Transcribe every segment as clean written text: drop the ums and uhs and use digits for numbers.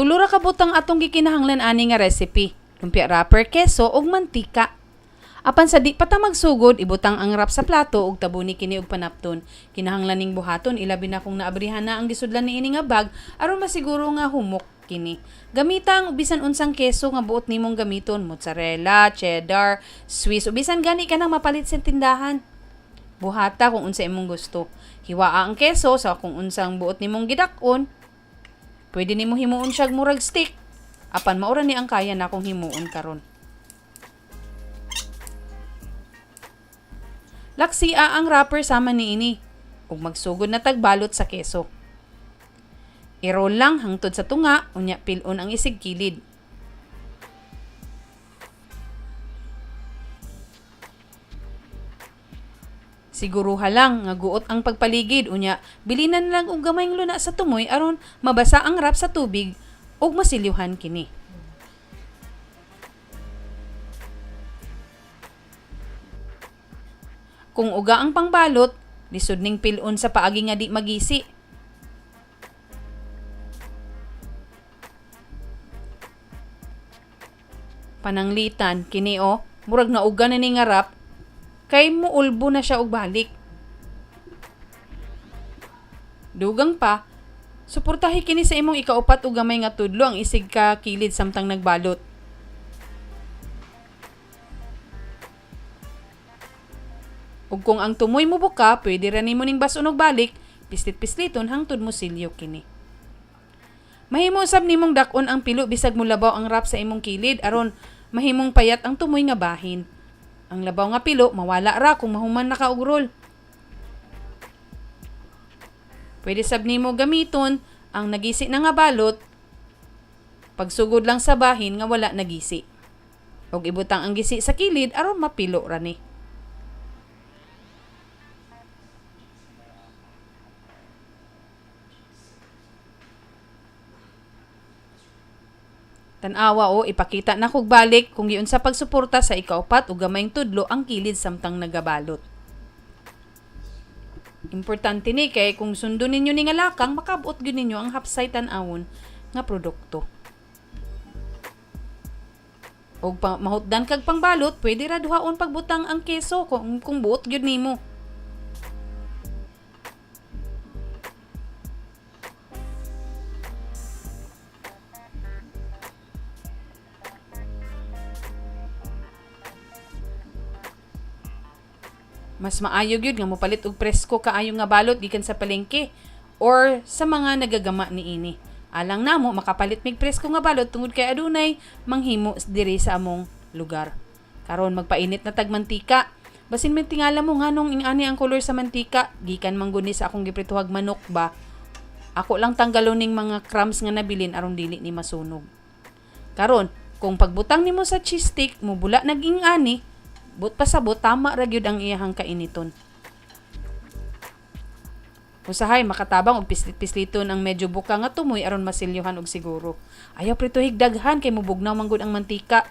Tulo ra ka butang atong gikinahanglan ani nga recipe. Lumpia wrapper, keso ug mantika. Apan sa di pa ta magsugod, ibutang ang wrap sa plato ug tabuni kini og panapton. Kinahanglan ning buhaton ilabi na kung naabrihan na ang gisudlan niini nga bag aron masiguro nga humok kini. Gamita ang bisan unsang keso nga buot nimong gamiton, mozzarella, cheddar, Swiss, o bisan gani kanang mapalit sa tindahan. Buhata kung unsa imong gusto. Hiwaa ang keso sa kung unsang buot nimong gidak-on. Pwede nimo himuon siyag murag stick. Apan maura ni ang kaya nakong himuon karon. Laksia ang wrapper sama niini ug magsugod na tagbalot sa keso. I-roll lang hangtod sa tunga, unya pil-on ang isig kilid. Siguruha lang nga guot ang pagpaligid, unya bilinan lang og gamayng luna sa tumoy aron mabasa ang wrap sa tubig ug masilyuhan kini. Kung uga ang pangbalot, lisod ning pil-on sa paagi nga di magisi. Pananglitan kini o, murag nauga na ni nga wrap kay muulbo na siya og balik. Dugang pa, suportahi kini sa imong ikaupat og gamay nga tudlo ang isig ka kilid samtang nagbalot. Ug kung ang tumoy mobuka, pwede ra nimo ning bas-on og balik, pislit-pisliton hangtod mosilyo kini. Mahimo usab nimong dak-on ang pilo bisag molabaw ang wrap sa imong kilid aron mahimong payat ang tumoy nga bahin. Ang labaw nga pilo mawala ra kung mahuman na ka og roll. Pwede sab nimo gamiton ang nagisi na nga balot pagsugod lang sa bahin nga wala nagisi. Ug ibutang ang gisi sa kilid aron mapilo ra ni. Tan-awa o, ipakita na kog balik kung giunsa pagsuporta sa ikaupat ug gamayng tudlo ang kilid samtang nagabalot. Importante ni kay kung sundon ninyo ni nga lakang, makabot gyud ninyo ang hapsay tan-awon nga produkto. Og mahutdan kag pangbalot, pwede ra duhaon pagbutang ang keso kung buot gyud nimo. Mas maayo gyud nga mopalit og presko kaayo nga balot gikan sa palengke or sa mga nagagama niini. Alang namo makapalit mig presko nga balot tungod kay adunay manghimo diri sa among lugar. Karon magpainit na tag mantika. Basin may tingala mo nganong ingani ang kolor sa mantika, gikan man gud ni sa akong giprituhag manok ba. Ako lang tanggalon ning mga crumbs nga nabilin aron dili ni masunog. Karon, kung pagbutang nimo sa cheese stick mobula naging ani, but pasabot tama ra gyud ang iyahang kainiton. Usahay makatabang og pislit-pisliton ang medyo buka nga tumoy aron masilyuhan og siguro. Ayaw prituhig daghan kay mobugnaw man gud ang mantika.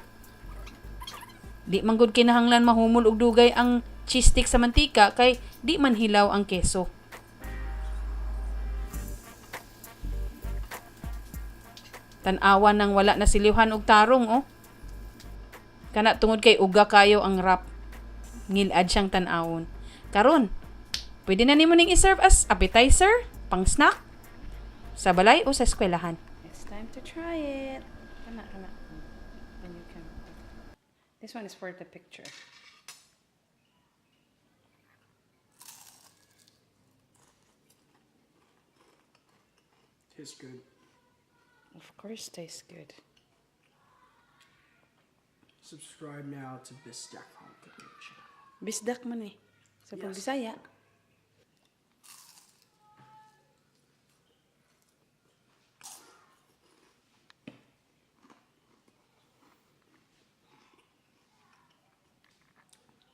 Di man gud kinahanglan mahumol og dugay ang cheese stick sa mantika kay di man hilaw ang keso. Tan-awa nang wala na silyuhan og tarong oh. Kana tungod kay uga kayo ang wrap. Ngilad siyang tan-awon. Karon, pwede na nimo ning i-serve as appetizer, pang snack, sa balay o sa eskwelahan. It's time to try it. Kana, kana. Then you can. This one is for the picture. Tastes good. Of course, tastes good. Subscribe now to Bisdak Home Cooking Channel. Bisdak man eh. Sa Yes. Bisaya.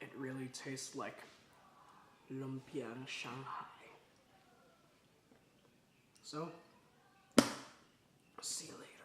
It really tastes like lumpiang Shanghai. So, see you later.